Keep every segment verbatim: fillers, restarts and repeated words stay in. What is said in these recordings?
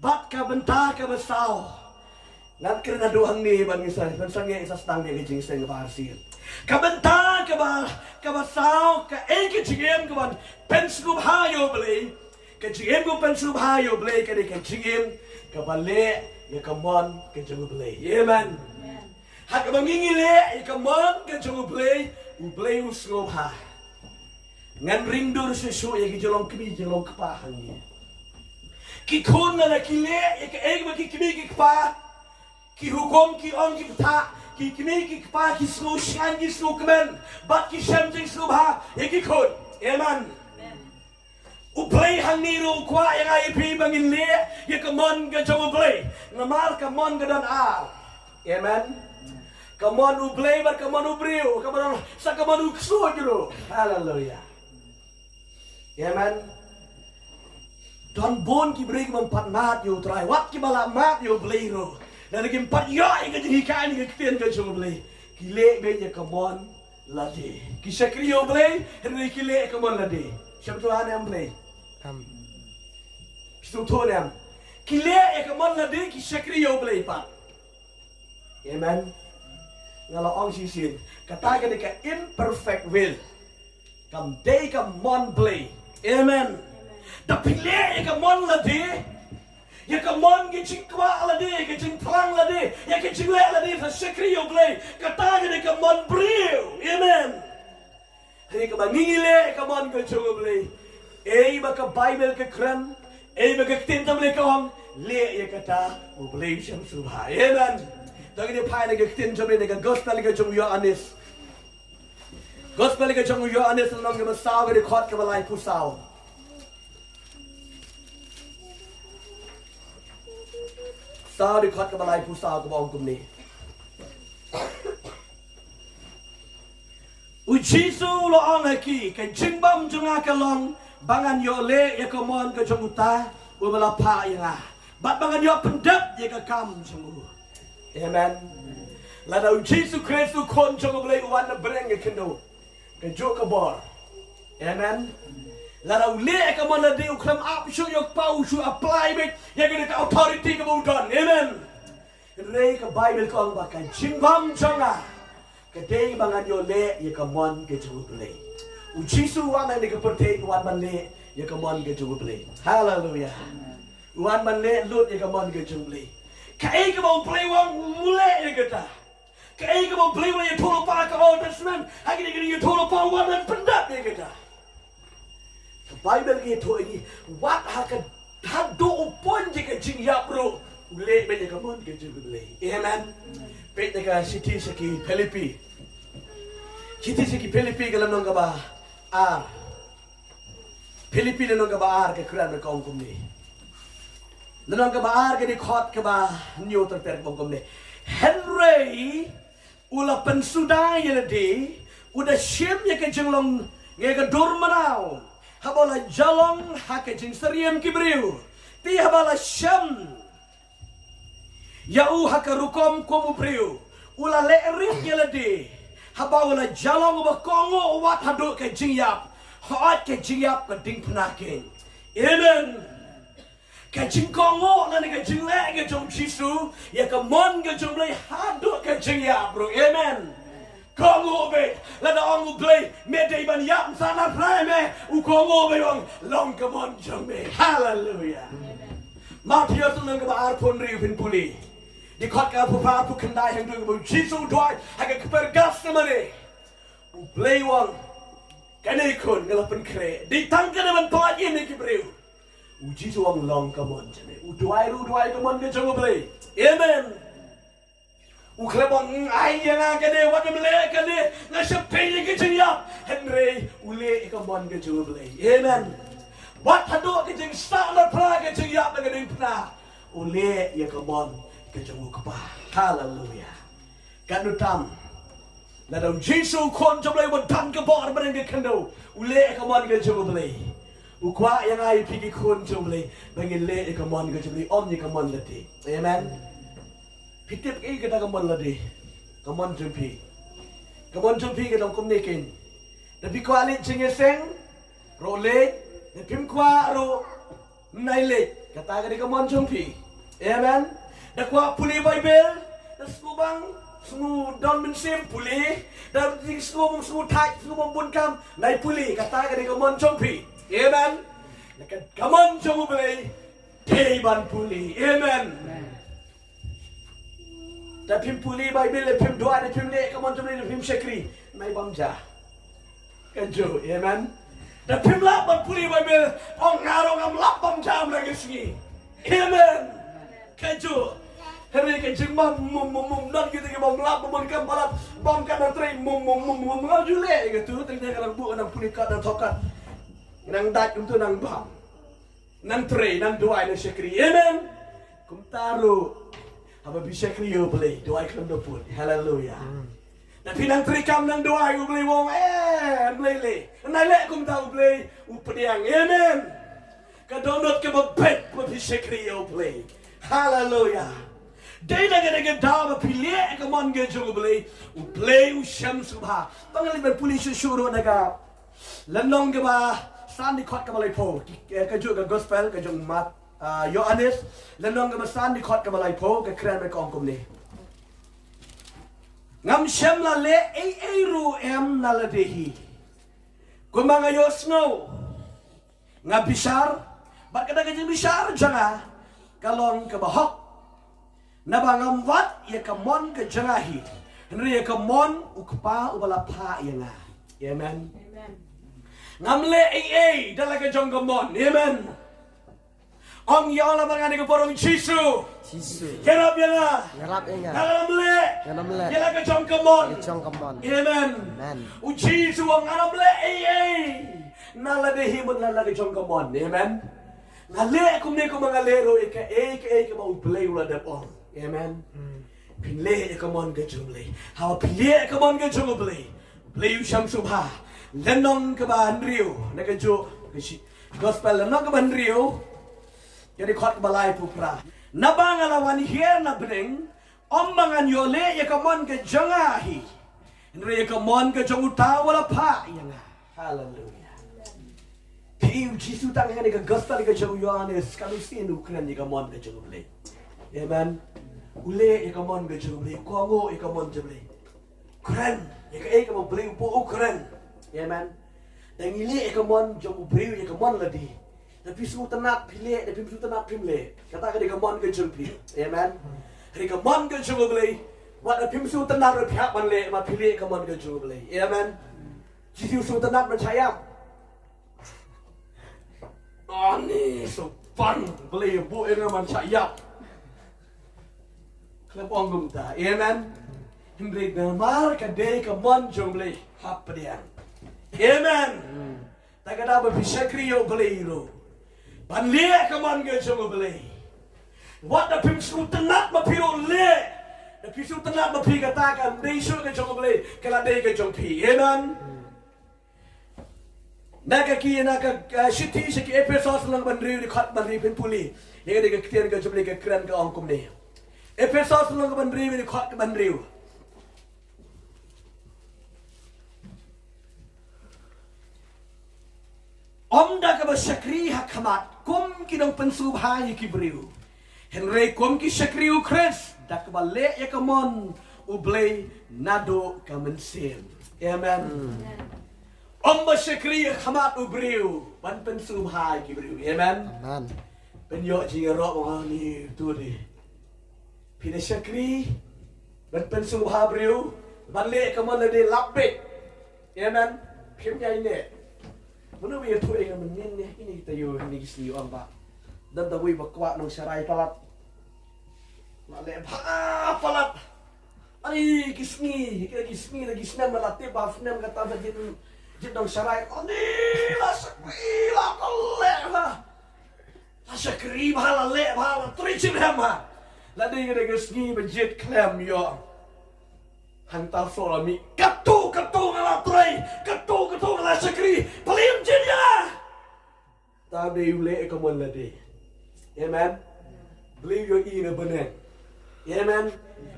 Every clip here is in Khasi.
Bad ka bynta kaba saw. Ngan kren haduh hangne ban ngin sa, ban sangeh sa sdang ïa ka jingseng kaba arsien. Ka bynta kaba, kaba saw, kaei ka jingim kaban pynsngewbha ïa U Blei. Ka jingim kaban pynsngewbha ïa U Blei ka dei ka jingim kaba leh ïa ka mon ka jong U Blei. Amen. Ha kaba ngi ngi leh ïa ka mon ka jong U Blei, U Blei u sngewbha. Ngan ring dur shuh shuh ïa ki jinglong kmie jinglong kpa hangne. Ki khun lada ki leh ïa kaei ba ki kmie ki kpa ki hukum, ki ong, ki bthah, ki kmie ki kpa ki sngewsngaiñ, ki sngewkmen bad ki shem jingsngewbha ïa ki khun. Amen. U Blei hangne ruh u kwah ïa nga ïa phi ba ngin leh ïa ka mon ka jong U Blei. Namar ka mon ka don ar. Amen. Ka mon U Blei bad ka mon u briew, kaba don sa ka mon u ksuid ruh. Haleluia. Amen. Don bun ki briew ki bym pat mad ïa U Trai, wat kiba la mad ïa U Blei ruh, lada kim pat ïoh ïa ka jinghikai na ka ktien ka jong U Blei, ki leh beit ïa ka mon lade. Ki shakri ïa U Blei hynrei ki leh ïa ka mon lade. Sngewthuh ne em Blei? Em. Sngewthuh ne em? Ki leh ïa ka mon lade, ki shakri ïa U Blei pat. Amen. Nga la ong shisien, kata ka dei ka imperfect will. Kam dei ka mon Blei. Amen. Da phi leh ïa ka mon lade, ïa ka mon ki jingkwah lade, ïa ka jingthrang lade, ïa ka jingleh lade, sa shakri ïa U Blei, kata ka dei ka mon briew. Amen. Hynrei kaba ngi ngi leh ïa ka mon ka jong U Blei, ei ba ka Baibl ka kren, ei ba ka ktien jong U Blei ka ong, leh ïa kata, U Blei u sngewbha. Amen. To ngin ïa phai na ka ktien jong U Blei na ka Gospel ka jong u Ïoannis. Gospel ka jong u Ïoannis, lynnong kaba saw, ka dkhot kaba laiphew saw. Saw, dkhot kaba laiphew saw, kaba ong kumne. U Jisu u la ong ha ki, ka jingbam jong nga ka long ba ngan ïoh leh ïa ka mon ka jong uta uba la phah ïa nga, bad ba ngan ïoh pyndep ïa ka kam jong u. Amen. Lada U Jisu Khrist U Khun jong U Blei u wan na bneng ka khyndew, kajuh ka bor. Amen. Lada u leh ïa ka mon lade, u khlem ap shuh ïa u Kpa, u shu apply beit ïa kane ka authority kaba u don. Amen. Hynrei ka Baibl ka ong ba ka jingbam jong nga ka dei ba ngan ïoh leh ïa ka mon ka jong U Blei. U Jisu u wan ha kane ka pyrthei, u wan ban leh ïa ka mon ka jong U Blei. Haleluia. U wan ban leh lut ïa ka mon ka jong U Blei. Kaei kaba U Blei u ong, u leh ïa kata. Kaei kaba U Blei u la ïathuhlypa ha ka Old Testament, ha kane ka Ïathuhlypa u wan ban pyndep ïa kata. Ka Baibl ka ïathuh ïa ngi, wat ha ka, haduh u pun jong ka jingïap ruh u leh beit ïa ka mon ka jong U Blei. Amen. Peit na ka shithi sha ki Philippi. Shithi sha ki Philippi, ka lynnong kaba ar. Philippi lynnong kaba ar, ka kren ka ong kumne. Lynnong kaba ar, ka dkhot kaba hynñiew ter ter, ka ong kumne. Hynrei u la pynsuda ïa lade, u da shim ïa ka jinglong, ïa ka dur mraw, haba u la ïalong ha ka jingsyriem ki briew. Te haba la shem ïa u ha ka rukom kum u briew, u la leh rit ïa lade, haba u la ïalong uba kohnguh wat haduh ka jingïap, hooid ka jingïap ka diengphna keiñ. Amen. Ka jingkohnguh lane ka jingleh ka jong U Jisu ïa ka mon ka jong U Blei haduh ka jingïap ruh. Amen. Kohnguh beit, lada ong U Blei, me dei ban ïap, sa na phrai me, u kohnguh beit, ong, long ka mon jong me. Haleluia. Mathaios lynnong kaba arphew hynriew, phin pule. Dkhot kaba arphew phra, arphew khyndai, hangto kaba U Jisu u duwai ha ka kper Gethsemane. U Blei u ong, kane khun nga la pynkhreh, dei tang kane ban pyllait ïa ki briew. U Jisu u ong long ka mon jong me. U duwai ruh u duwai ka mon ka jong U Blei. Amen. U khlem ong ai ïa nga kane, wat ym leh kane, nga sheptieng ïa ka jingïap. Hynrei u leh ïa ka mon ka jong U Blei. Amen. Wat haduh ka jingsah na phra ka jingïap na ka diengphna, u leh ïa ka mon ka jong U Kpa. Haleluia. Katno tam lada U Jisu U Khun jong U Blei uba don ka bor bneng ka khyndew u leh ïa ka mon ka jong U Blei. U kwah ïa nga ïa phi ki khun jong U Blei ba ngin leh ïa ka mon ka jong U Blei, ym ïa ka mon lade. Amen. Phi tip kaei kata ka mon lade? Ka mon jong phi, ka mon jong phi ka long kumne keiñ. Da phi kwah leit jingïaseng ruh leit, da phim kwah ruh ym nai leit. Kata ka dei ka mon jong phi. Amen. Da kwah pule Baibl, da sngewbang, sngew don mynsiem pule, da sngewbang, sngewthait, sngewbang bun kam, nai pule, kata ka dei ka mon jong phi. Amen. Ka, ka mon jong U Blei, dei ban pule. Amen. Da phim pule Baibl, da phim duwai, da phim leh ka mon jong U Blei, da phim shakri, nai bam ja. Ka ju, amen. Da phim lah ban pule Baibl, ong nga ruh ngam lah bam ja man ka sngi. Amen. Ka ju. Hynrei ka jingbam mum mum mum, don kita ki bam lah bam kam palat, bam ka nang trei mum mum mum mum, nga ju leh ka tu, trei ka nang buh, nang pule kat, nang thokat, nang dait, kumtu nang bam. Nang trei, nang duwai, nang shakri. Amen. Kumta ruh, haba phi shakri ïa U Blei, duwai khlem da pud. Haleluya. Da phi nang trei kam, nang duwai, U Blei u ong, eh, U Blei leh. Nai leh kumta, U Blei u pdiang. Amen. Ka dohnud kaba beit ba phi shakri ïa U Blei. Haleluya. Dei na kane ka daw ba phi leh ka mon ka jong U Blei, U Blei u shem sngewbha. Ba ngan leit ban pule shuh shuh ruh na ka Lynnong kaba san, dkhot kaba laiphew, ki, eh, ka juh ka gospel ka jong Mat, ah, Ïoannis, lynnong kaba san, dkhot kaba laiphew, ka kren bad ka ong kumne. Ngam shym la leh ei ei ruh em na lade hi. Kumba nga ïohsngew, nga bishar, bad kata ka jingbishar jong nga ka long kaba hok. Naba ngam wad ïa ka mon ka jong nga hi, hynrei ïa ka mon U Kpa uba la phah ïa nga. Amen. Amen. Ngam leh ei ei da la ka jong ka mon. Amen. Ong ïa la ba ngan ïa ka por, ong Jisu. Jisu. Ïarap ïa nga. Ïarap ïa nga. Nga la ngam leh. Nga ngam leh. Ïa la ka jong ka mon. Ïa ka jong ka mon. Amen. Amen. U Jisu ong nga ngam leh ei ei na lade hi mut na la ka jong ka mon. Amen. Nga leh kumne kumba nga leh ruh ïa kaei kaei kaba U Blei u la dep ong. Amen. Hmm. Phin leh ïa ka mon ka jong U Blei. Haba phi leh ïa ka mon ka jong U Blei, U Blei u shem sngewbha. Lynnong kaba hynriew na ka juh ka shi-, gospel, lynnong kaba hynriew, ka dkhot kaba laiphew phra. Naba nga la wan hiar na bneng, ym ba ngan ïoh leh ïa ka mon ka jong nga hi, hynrei ïa ka mon ka jong uta uba la phah ïa nga. Haleluya. Phi, U Jisu tang ha kane ka gospel ka jong u Ïoannis, katno sien u kren ïa ka mon ka jong U Blei. Amen. U leh ïa ka mon ka jong U Blei, u kohnguh ïa ka mon jong U Blei. Kren ïa kaei kaba U Blei u buh u kren. Amen. Da ngi leh ïa ka mon jong u briew, ïa ka mon lade, da phi sngewtynnat phi leh, da phim sngewtynnat phim leh. Kata ka dei ka mon ka jong phi. Amen. Hynrei ka mon ka jong U Blei, wat da phim sngewtynnat ruh phi hap ban leh, ba phi leh ïa ka mon ka jong U Blei. Amen. Jisu u sngewtynnat ban shah ïap? Ani, sngewbha, Blei u buh ïa nga ban shah ïap. Khlem ong kumta. Amen. Hynrei namar ka dei ka mon jong U Blei, hap pdiang. Amen. Ta ka daw ba phi shakri ïa U Blei ruh, ban leh ka mon ka jong U Blei, wat da phim sngewtynnat ba phi ruh leh, da phi sngewtynnat ba phi, kata kam dei shuh ka jong U Blei, ka la dei ka jong phi. Amen. Na ka ki, na ka, uh, shithi sha ki Ephesos lynnong kaba hynriew, dkhot kaba hynriew, phin pule ïa ka dei ka ktien ka jong U Blei, ka kren ka ong kumne. Ephesos lynnong kaba hynriew, dkhot kaba hynriew. Ym da kaba shakri ha khmat kum ki nongpynsngewbha ïa ki briew, hynrei kum ki shakri U Khrist da kaba leh ïa ka mon U Blei naduh ka mynsiem. Amen. Ym ba shakri ha khmat u briew ban pynsngewbha ïa ki briew. Amen. Amen. Pynïoh jingïaroh ba ngi tu dei. Phi da shakri ban pynsngewbha briew, ban leh ka mon lade lap beit. Amen. Phim ïai ne. Mano ba ïathuh ïa nga mynnin ne, ine kita ïoh ine ki sngi ong ba don da wei ba kwah nongsharai palat. La leh bha palat. Ani ki sngi, ki sngi da ki snem la tip ba snem kata ba jied, jied nongsharai. Ani la shakri, la leh bha. La shakri bha, la leh bha, la trei shitrhem bha. La dei ka dei ka sngi ba jied khlem ïoh. Hangta shuh la mih, katu katu nga la trei, katu katu nga la shakri, balei ym jied ïa nga? Ta dei u leh ka mon lade. Amen. Balei ïoh i na bneng? Amen.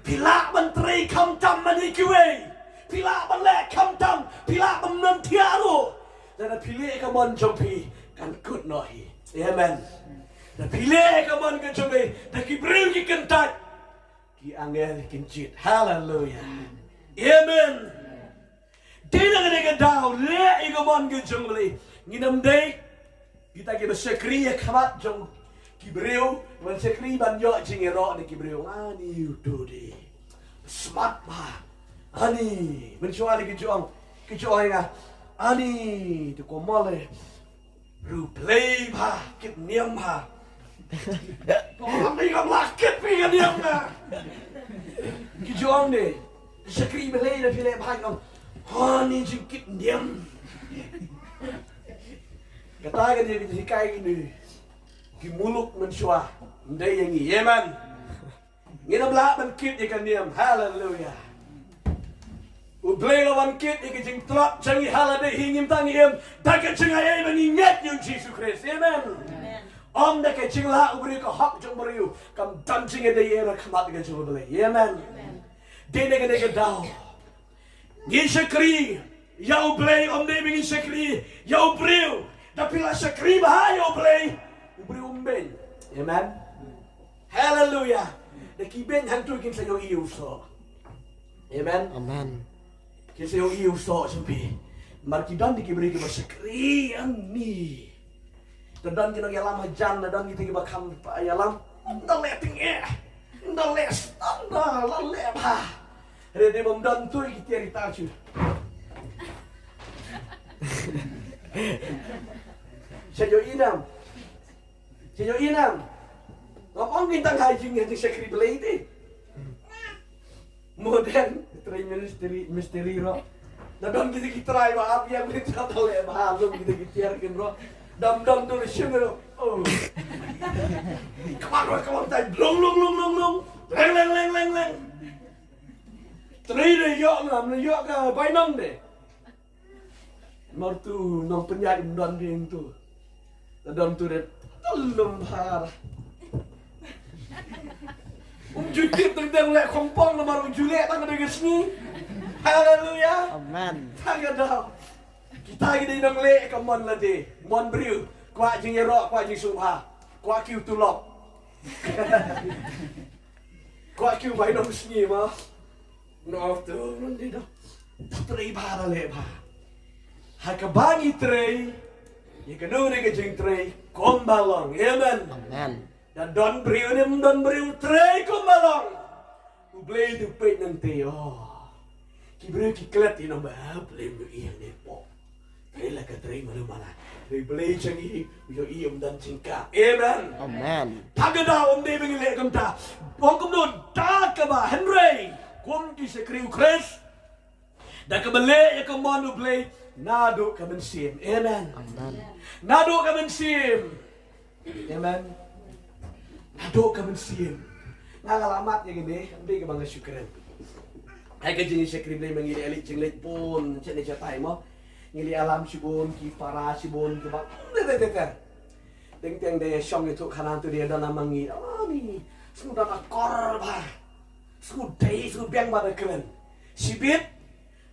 Phi lah ban trei khamtam ban ïa kiwei. Phi lah ban leh khamtam. Phi lah ban ym thiah ruh. Lada phi leh ka mon jong phi kan kut noh hi. Amen. Da phi leh ïa ka mon ka jong U Blei, da ki briew ki kyntait, ki angel kin jied. Haleluya. Amen. Dei na kane ka daw, leh ïa ka mon ka jong U Blei. Ngin ym dei kita kiba shakri ha khmat jong ki briew, ban shakri ban ïoh jingïaroh na ki briew. Ani uto de smart bha. Ani, mynshuwa de ki ju ong, ki ju ong ïa nga, ani, to kumno leh. Riewblei bha, kit niam bha. Ko ong ni kam lah kit phi ka niam nga. Ki ju ong de, shakri Blei da phi leh bha, ki ong, ha, ni jingkit niam. Kata ka dei ka jinghikai kine ki muluk mynshuwa. Ym dei ïa ngi. Amen. Ngin ym lah ban kit ïa ka niam. Haleluya. U Blei u la wan kit ïa ka jingtlot jong ngi ha lade hi, ngim tang im da ka jingaiei ba ngi ngeit ïa U Jisu Khrist. Amen. Ym da ka jinglah u briew, ka hok jong u briew kam don jingïadei ïa u ha khmat ka jong U Blei. Amen. Dei na kane ka daw, ngi shakri ïa U Blei, ym dei ba ngi shakri ïa u briew. Da phi la shakri bha ïa U Blei, u briew um beiñ. Amen. Haleluya. Da ki beiñ hangto kin sa ïohi ïa u soh. Amen. Amen. Kin sa ïohi ïa u soh sha phi. Namar ki don de ki briew kiba shakri ïa ngi. Da don ki nongïalam hajan, da don kita kiba kham ïalam. Ynda leh tyngeh, ynda leh standard, la leh bha. Hynrei dei bym don tu ki tiar kita shu. Sha ïohi nam. Sha ïohi nam. Ngam ong kin tang ha jing, ha jingshakri Blei te. Modern, trei ministry, mistri ruh. Da don kita ki trai ba ap ïa, kita ta leh bha lum kita ki tiar kin ruh. Dam dam tu shim ruh. Oh. Kamar ruh kamar tai blong blong blong blong blong. Leng leng leng leng leng. Trei de ïoh ngam, ïoh ka bainong de. Namar tu nongpynïaid ym don ring tu. La don tu rit, tulum bha. Um ju tip tang tang leh khongpong namar um ju leh tang ka dei ka sngi. Haleluya. Amen. Tang ka daw. Kita ki dei nongleh ka mon lade. Mon briew. Kwah jingïaroh, kwah jingsngewbha. Kwah kiew tulop. Kwah kiew bai nong sngi ma. Nong tu nong di dong. Trei bha, la leh bha. Ha kaba ngi trei, ïa kano ne ka jingtrei kumba long. Amen. Amen. Da don briew ne ym don briew, trei kumba long. U Blei u peit nangta, oh. Ki briew ki klet ïa nong ba, ah, Blei u ïa ne po. Trei la ka trei malu mala. Trei Blei jong ngi, u ïohi ym don jingkam. Amen. Amen. Ta ka daw ym dei ba ngi leh kumta. Ong kumno, ta kaba hynrei kum ki shakri U Khrist, da kaba leh ïa ka mon U Blei naduh ka mynsiem. Amen. Amen. Naduh ka mynsiem. Amen. Naduh ka mynsiem. Nga nga la mad ïa kane, ym dei kaba nga shu kren. Hai ka jingshakri Blei ma ngi leh leit jingleit bun, shet ne shatai mo. Ngi leit ïalam shibun, ki para shibun, kiba. Teng teng da shong ïathuh khana tu da don ma ngi. Oh, ni. Sngewdon akor bha. Sngewdei, sngewbiang bha da kren. Shibit.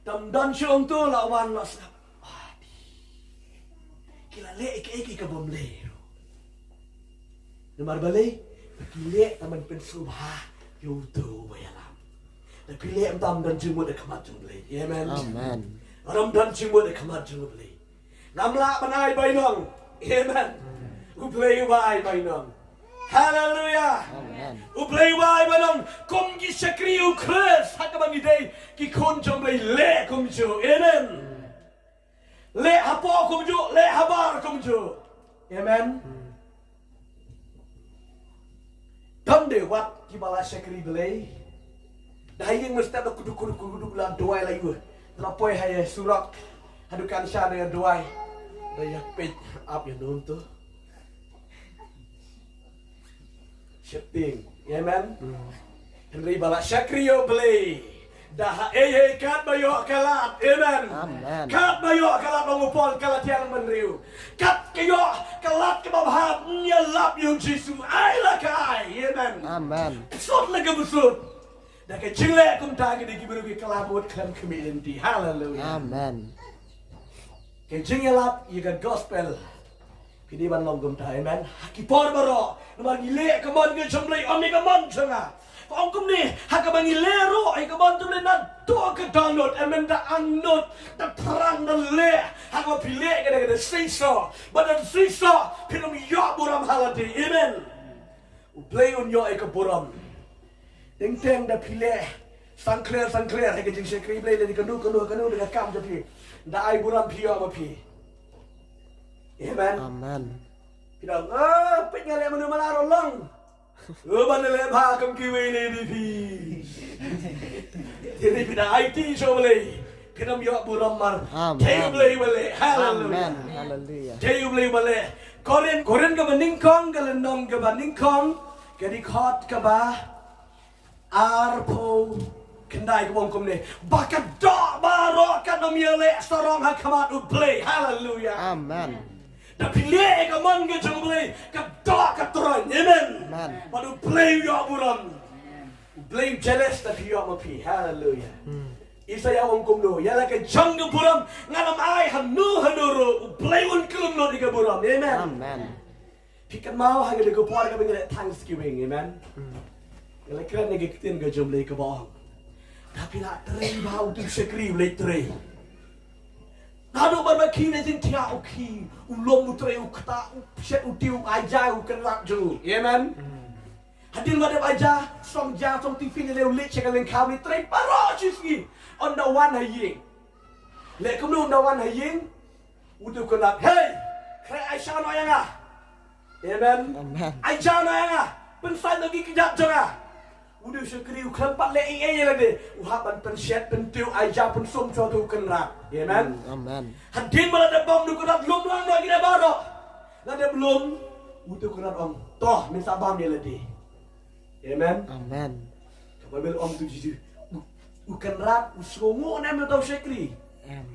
Dam don shu ong tu la wan la sngap. Wah, di. Ki la leh ïa kaei kaei kaba ym leh ruh. Namar balei? Ba ki leh tang ban pynsngewbha ïa uto uba ïalam. Da phi leh ym tam don jingmut ha khmat jong U Blei. Amen. Amen. Ym don jingmut ha khmat jong U Blei. Ngam lah ban ai bainong. Amen. U Blei uba ai bainong. Haleluya. Amen. U Blei uba ai bainong. Kum ki shakri U Khrist, ha kaba ngi dei ki khun jong U Blei, leh kumjuh. Amen. Leh hapoh kumjuh, leh habar kumjuh. Amen. Don de wat kiba la shakri Blei. Da ha ïing mynstep da kuduk kuduk kuduk la duwai la ïuh. La poi ha ïa surok. Ha dukan sha da ïa duwai. Da ïa peit ap ïa num tu. Sheptieng. Amen. Hynrei ba la shakri ïa U Blei. Da ha ei ei katba ïoh ka lad. Amen. Amen. Katba ïoh ka lad, ong u Paul Galatia lynnong hynriew. Kat ka ïoh ka lad kaba bha, ïalap ïa U Jisu, ai la ka ai. Amen. Amen. Sut la ka bsut. Da ka jingleh kumta ki dei ki briew ki kylla bud khlem khmih lynti. Haleluya. Amen. Ka jingïalap ïa ka gospel. Phi dei ban long kumta, amen. Ha ki por baroh, namar ngi leh ka mon ka jong U Blei, ym ïa ka mon jong nga. Ka ong kumne, ha kaba ngi leh ruh ïa ka mon jong U Blei naduh ka dohnud, amen, da angnud, da thrang, da leh. Ha kaba phi leh ka dei ka dei shisha, ba da shisha phin ym ïoh burom ha lade, amen. U Blei un ïoh ïa ka burom. Teng teng da phi leh sangkler sangkler ha ka jingshakri Blei, leh kano kano kano da ka kam jong phi, da ai burom phi ïoh ma phi. Amen. Amen. Phi da, ah, peit nga leh mano mano ruh long. Ïa ban leh bha kum kiwei ne di phi. Te di phi da aiti sha U Blei, phin ym ïoh burom mar. Amen. Te U Blei ba leh. Haleluya. Amen. Haleluya. Te U Blei ba leh. Korinth, Korinth kaba nyngkong, ka lynnong kaba nyngkong, ka dkhot kaba arphew khyndai, ka ong kumne. Ba ka doh baroh kan ym ïaleh sarong ha khmat U Blei. Haleluya. Amen. Da phi leh ïa ka mon ka jong U Blei, ka doh ka troiñ. Amen. Amen. Bad U Blei u ïoh burom. U Blei u jealous da phi ïoh ma phi. Haleluya. Isaiah u ong kumno, ïa la ka jong ka burom ngan ym ai hano hano ruh. U Blei un khlem nud ïa ka burom. Amen. Amen. Phi kynmaw ha kane ka por kaba ngi leh Thanksgiving, amen. Ngi la kren ïa ka ktien ka jong U Blei kaba ong, da phi la trei bha, uto u shakri u leit trei. Naduh ban ba khie na jingthiah u khie, u lum u trei, u ktah, u pynshit, u tiew, u ai ja ïa u kynrad jong u. Amen. Hadien ba dep ai ja, song ja, song tiffin, leit u leit sha ka lyngkha, u leit trei baroh shi sngi. Ynda wan ha ïing, leh kumno ynda wan ha ïing? Uto u kynrad, hei, khreh ai sha noh ïa nga. Amen. Amen. Ai ja noh ïa nga. Pynsait noh ki kjat jong nga. Uto u shakri u khlem pat leh ei ei ïa lade, u hap ban pynshet, pyntiew, ai ja, pynsum sha uto u kynrad. Amen. Amen. Hadien ba la dep bam uto u kynrad, lum lang noh ïa ki da baroh. La dep lum, uto u kynrad ong, to, ngin sa bam ïa lade. Amen. Amen. Ka Baibl ong tu Jisu, u, u kynrad u sngewnguh ne em ïa uta u shakri? Em.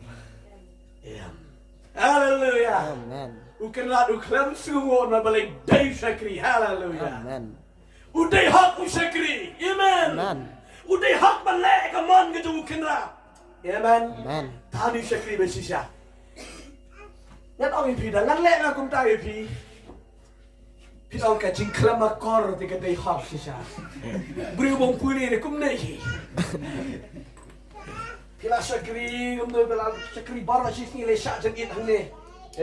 Em. Haleluya. Amen. U kynrad u khlem sngewnguh namar balei? Dei u shakri. Haleluya. Amen. U dei hok u shakri. Amen. Amen. U dei hok ban leh ka mon ka jong u kynrad. Amen. Amen. Tang u shakri ba shisha. Ngan ong ïa phi, da ngan leh nga kumta ïa phi, phi ong ka jingkhlem akor te ka dei hok shisha. Briew bym pule ne kumne hi. Phi la shakri, kumno phi la shakri baroh shi sngi, leit shah jingit hangne.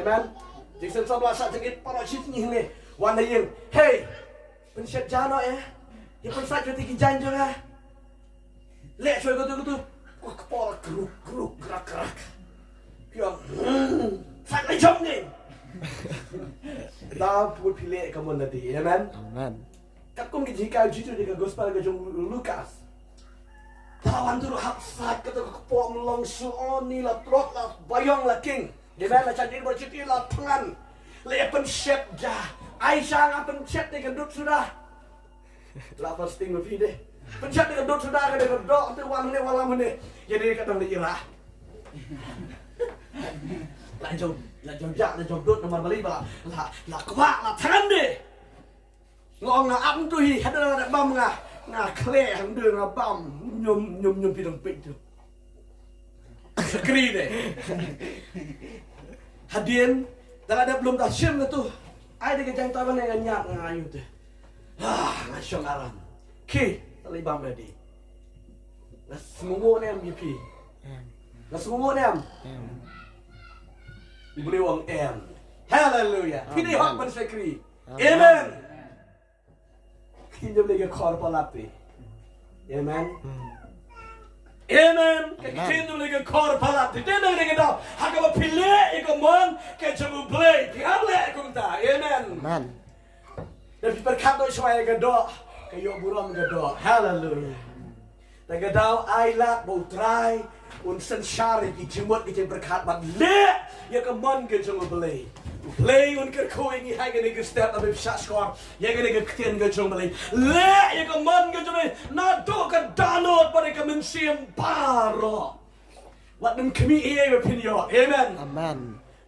Amen. Jingshah samla, shah jingit baroh shi sngi hangne. Wan ha ïing. Hei. Pynshet ja noh ïa. Ïa pynsait shuwa ïa ki jaiñ jong nga. Leh shuwa kato kato. Ka kpoh kruk kruk krak krak. Phi ong, hmm, sait la jong ne. Da phi leh ka mon lade. Amen. Amen. Katkum ki jinghikai u Jisu ha ka gospel ka jong u Lukas. Da wan tu ruh hap sait kato ka kpoh, ym long shuh, oh ni, la tlot, la baïong, la king. Amen. La shah jingit baroh shi sngi, la thngan. La ïa pynshet ja. Ai sha nga, pynshet ïa ka dud suda. La fasting ma phi de. Pynshet ïa ka dud suda, ka dei ka doh te, wan hangne, wan lam hangne. Ïa dei ka dang da ira. La jong, la jong ja, la jong dud namar balei ba la, la kwah, la thngan de. Nga ong nga ap tu hi, hadien la dep bam nga, nga khleh hangtu, nga bam, ñium ñium ñium, phi dang peit tu. Shakri de. Hadien da la dep lum, da shim nga tu. Ai de ka jaiñ, ta ban nga ñiad, nga ïu te. Ah, nga shong aram. Ki, ta leit bam ready. Nga sngewnguh ne em ïa phi? Nga sngewnguh ne em? Em. U Blei u ong em. Haleluya. Phi dei hok ban shakri. Amen. Ktien jong U Blei ka khor palat te. Amen. Amen. Ka ktien jong U Blei ka khor palat te. Te nang dei ka daw ha kaba phi leh ïa ka mon ka jong U Blei, phi hap leh kumta. Amen. Amen. Da phi pyrkhat doh shuwa ïa ka doh, ka ïoh burom ka doh. Haleluya. Da ka daw ai lad ba U Trai un synshar ïa ki jingmut ki jingpyrkhat bad leh ïa ka mon ka jong U Blei. U Blei un kyrkhu ïa ngi ha kane ka step, da phi shah shkor ïa kane ka ktien ka jong U Blei. Leh ïa ka mon ka jong U Blei naduh ka dohnud bad ïa ka mynsiem baroh. Wat nym khmih ei ei ba phin ïoh. Amen. Amen.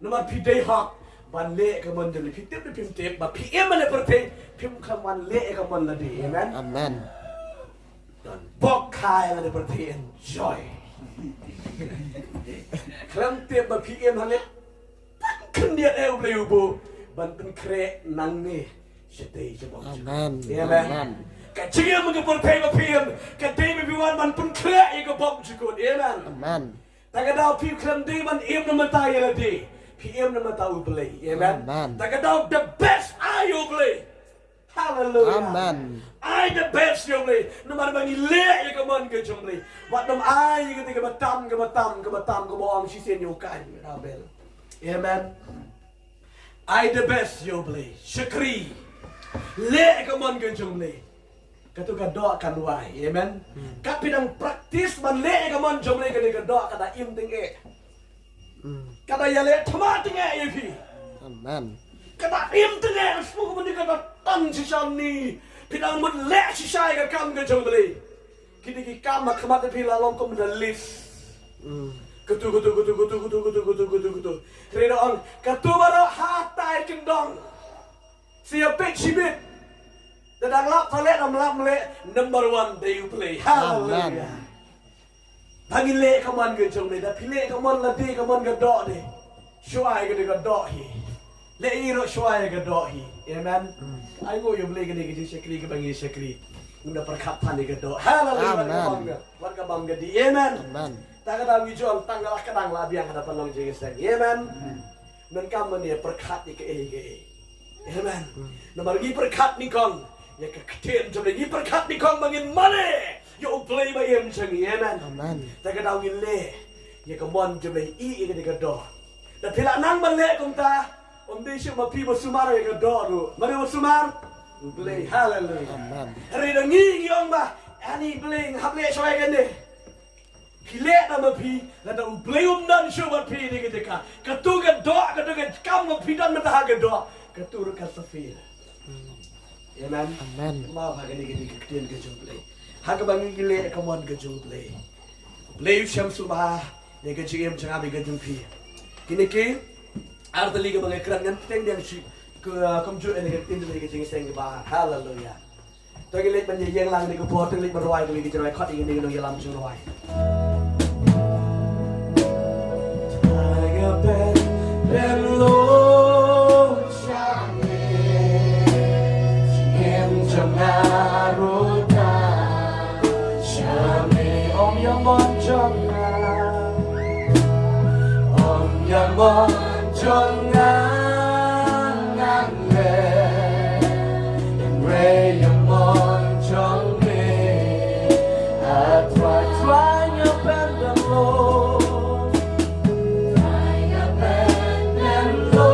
Namar phi dei hok ban leh ïa ka mon jong U Blei. Phi tip ne phim tip, ba phi im ha lade pyrthei, phim khlem wan leh ïa ka mon lade. Amen. Amen. Don bok kha ïa lade pyrthei, enjoy. Khlem tip ba phi im hangne tang khyndiat, eh, U Blei u buh. ban pynkhreh nangne shatei sha bok jukut. Amen. Amen. Amen. Ka jingim ka pyrthei ba phi im ka dei ba phi wan ban pynkhreh ïa ka bok jukut. Amen. Amen. Ta ka daw phi khlem dei ban im na bynta ïa lade, phi im na bynta U Blei. Amen. Amen. Ta ka daw the best ai ïa U Blei. Hallelujah. Amen. Ai the best ïa U Blei. Namar ba ngi leh ïa ka mon ka jong U Blei. Wat nym ai ïa kata kaba tam, kaba tam, kaba tam, kaba ong shisien ïa u Kain bad Abel. Amen. Ai the best ïa U Blei. Shakri. Leh ïa ka mon ka jong U Blei. Kato ka doh kan wai. Amen. Hmm. Kat phi dang practice ban leh ïa ka mon jong U Blei, kane ka doh ka da im tyngeh. Hmm. Ka da ïaleh thma tyngeh ïa phi. Amen. Ka da im tyngeh, shu kumne ka da tan shisha ni. Phi dang mut leh shisha ïa ka kam ka jong U Blei. Kine ki kam ha khmat phi la long kum da list. Hmm. Katu, katu, katu. Hynrei da ong, katu baroh hatai kyndong. Sa ïa peit shibit. Da dang lap, sa leh, dang lap, leh, number one dei U Blei. Hallelujah. Amen. Ba ngi leh ka mon ka jong U Blei, da phi leh ka mon lade, ka mon ka doh de. Shuwa ïa kane ka doh hi. Leh ïa ruh shuwa ïa ka doh hi. Amen. Mm. Ai nguh ïa U Blei kane ka jingshakri kaba ngi shakri. Ngim da pyrkhat than ïa ka doh. Haleluya. Amen. Wat ka bam ka, wat ka bam ka dih. Amen. Amen. Ta ka daw ngi ju ong tang la ka dang la biang hada pynlong jingïaseng. Amen. Amen. Ngan kam mane pyrkhat ïa kaei kaei. Amen. Mm. Namar ngi pyrkhat nyngkong ïa ka ktien jong U Blei, ngi pyrkhat nyngkong ba ngin mane ïa U Blei ba im jong ngi. Amen. Amen. Ta ka daw ngin leh ïa ka mon jong U Blei, ïa kane ka doh. Da phi la nang ban leh kumta, ym dei shuh ma phi ba sumar ïa ka doh ruh. Mane ba sumar? U Blei. Haleluya. Amen. Hynrei da ngi ngi ong ba, ani Blei, hap leh shuwa ïa kane. Phi leh da ma phi, lada U Blei um don shuh bad phi ïa kane ka jaka. Kato ka doh, kato ka kam ba phi don mynta ha ka doh, kato ruh kan sa fail. Amen. Amen. Map ha kane ka dei ka ktien ka jong U Blei. Ha kaba ngi leh ka mon ka jong U Blei. U Blei u shem sumar ïa ka jingim jong nga bad ka jong phi. Kine ki ar tylli kaba ngi kren ngan pynbteng biang shi ka, kumjuh ïa ka ktien ka jingïaseng kaba. Haleluya. To ngin leit ban ïeng lang ïa ka por, to ngin leit ban rwai kawei ka jingrwai, khot ïa kane ka nongïalam jingrwai. Ong ïa mon jong nga, ong ïa mon jong nga, ngan leh, hynrei ïa mon jong me, A Trai, Trai nga pynbeit lo, Trai nga pynbeit lo.